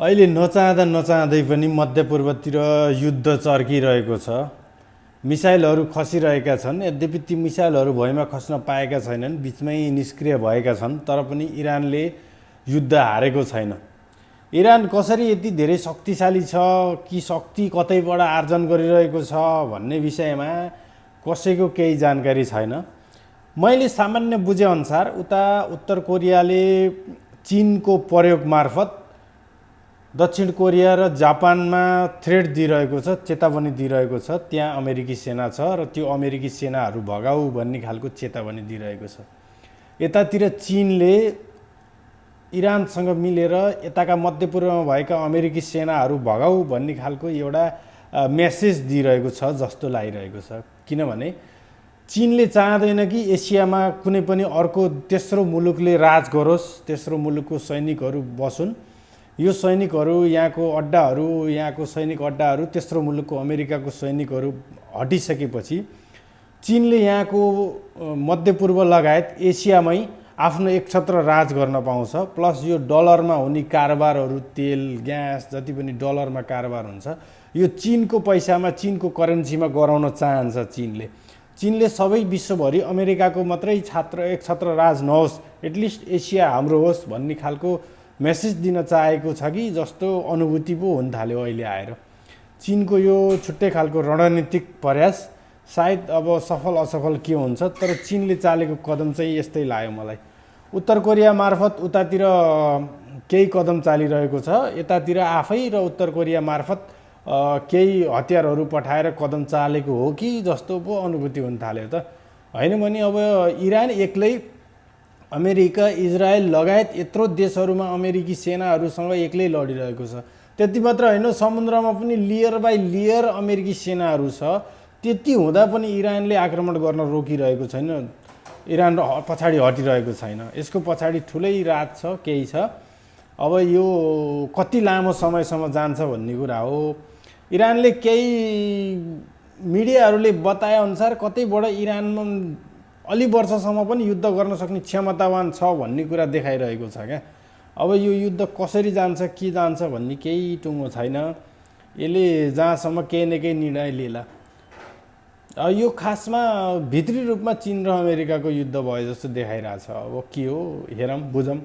अहिले नचाहँदा नचाहँदै पनि मध्यपूर्वतिर युद्ध चर्किरहेको छ। मिसाइलहरू खसिरहेका छन्, यद्यपि ती मिसाइलहरू भुइँमा खस्न पाएका छैनन्, बिचमै निष्क्रिय भएका छन्। तर पनि इरानले युद्ध हारेको छैन। इरान कसरी यति धेरै शक्तिशाली छ कि शक्ति कतैबाट आर्जन गरिरहेको छ भन्ने विषयमा कसैको केही जानकारी छैन। मैले सामान्य बुझेअनुसार उता उत्तर कोरियाले चीनको प्रयोग मार्फत दक्षिण कोरिया र जापानमा थ्रेट दिइरहेको छ, चेतावनी दिइरहेको छ। त्यहाँ अमेरिकी सेना छ र त्यो अमेरिकी सेनाहरू भगाऊ भन्ने खालको चेतावनी दिइरहेको छ। यतातिर चीनले इरानसँग मिलेर यताका मध्यपूर्वमा भएका अमेरिकी सेनाहरू भगाऊ भन्ने खालको एउटा मेसेज दिइरहेको छ जस्तो लागिरहेको छ। किनभने चीनले चाहँदैन कि एसियामा कुनै पनि अर्को तेस्रो मुलुकले राज गरोस्, तेस्रो मुलुकको सैनिकहरू बसुन्। यो सैनिकहरू यहाँको अड्डाहरू, यहाँको सैनिक अड्डाहरू तेस्रो मुलुकको अमेरिकाको सैनिकहरू हटिसकेपछि चीनले यहाँको मध्यपूर्व लगायत एसियामै आफ्नो एकछत्र राज गर्न पाउँछ। प्लस यो डलरमा हुने कारोबारहरू, तेल ग्यास जति पनि डलरमा कारोबार हुन्छ, यो चीनको पैसामा, चीनको करेन्सीमा गराउन चाहन्छ चीनले सबै विश्वभरि अमेरिकाको मात्रै एकछत्र राज नहोस्, एटलिस्ट एसिया हाम्रो होस् भन्ने खालको मेसेज दिन चाहेको छ कि जस्तो अनुभूति पो हुन थाल्यो अहिले आएर। चीनको यो छुट्टै खालको रणनीतिक प्रयास सायद अब सफल असफल के हुन्छ, तर चीनले चालेको कदम चाहिँ यस्तै लाग्यो मलाई। उत्तर कोरिया मार्फत उतातिर केही कदम चालिरहेको छ, यतातिर आफै र उत्तर कोरिया मार्फत केही हतियारहरू पठाएर कदम चालेको हो कि जस्तो पो अनुभूति हुन थाल्यो त। होइन भने अब इरान एक्लै अमेरिका, इजरायल लगायत यत्रो देशहरूमा अमेरिकी सेनाहरूसँग एक्लै लडिरहेको छ। त्यति मात्र होइन, समुद्रमा पनि लेयर बाई लेयर अमेरिकी सेनाहरू छ। त्यति हुँदा पनि इरानले आक्रमण गर्न रोकिरहेको छैन, इरान पछाडि हटिरहेको छैन। यसको पछाडि ठुलै राज छ, केही छ। अब यो कति लामो समयसम्म जान्छ भन्ने कुरा हो। इरानले केही मिडियाहरूले बताएअनुसार कतैबाट इरानमा अलि वर्षसम्म पनि युद्ध गर्न सक्ने क्षमतावान छ भन्ने कुरा देखाइरहेको छ क्या। अब यो युद्ध कसरी जान्छ, के जान्छ भन्ने केही टुङ्गो छैन। यसले जहाँसम्म केही न केही निर्णय लिएला। यो खासमा भित्री रूपमा चीन र अमेरिकाको युद्ध भयो जस्तो देखाइरहेछ। अब के हो हेरौँ बुझौँ।